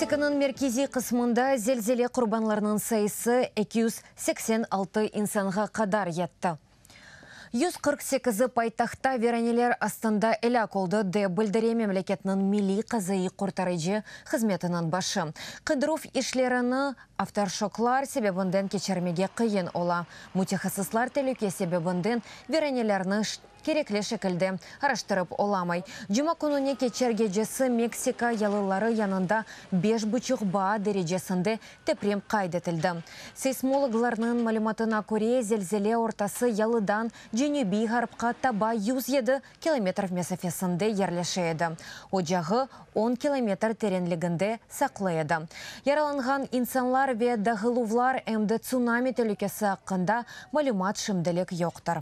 Meksikanıñ merkeziy qısmında zelzele qurbanlarınıñ sayısı 286 insanğa qadar yetti. 148-i paytahtta viraneler astında elâk oldı, dep bildire memleketniñ milliy qazaiy qurtarıcı hızmetiniñ başı. Qıdıruv işlerini afterşoklar sebebinden keçirmege qıyın ola. Mütehassıslar telüke sebebinden viranelerni kerekli şekilde araştırıp olamay. Cuma kününe keçer gecesi Meksika yalıları yanında beş buçuq baa derecesinde deprem qayd etildi. Seysmologlarnıñ malümatına köre, zelzele ortası yalıdan cenübiy-ğarpqa taba 107 kilometr mesafesinde yerleşe edi. Ocağı 10 kilometr terenliginde saqlı edi. Yaralanğan insanlar ve dağıluvlar, em de tsunami telükesi aqqında malümat şimdilik yoqtır.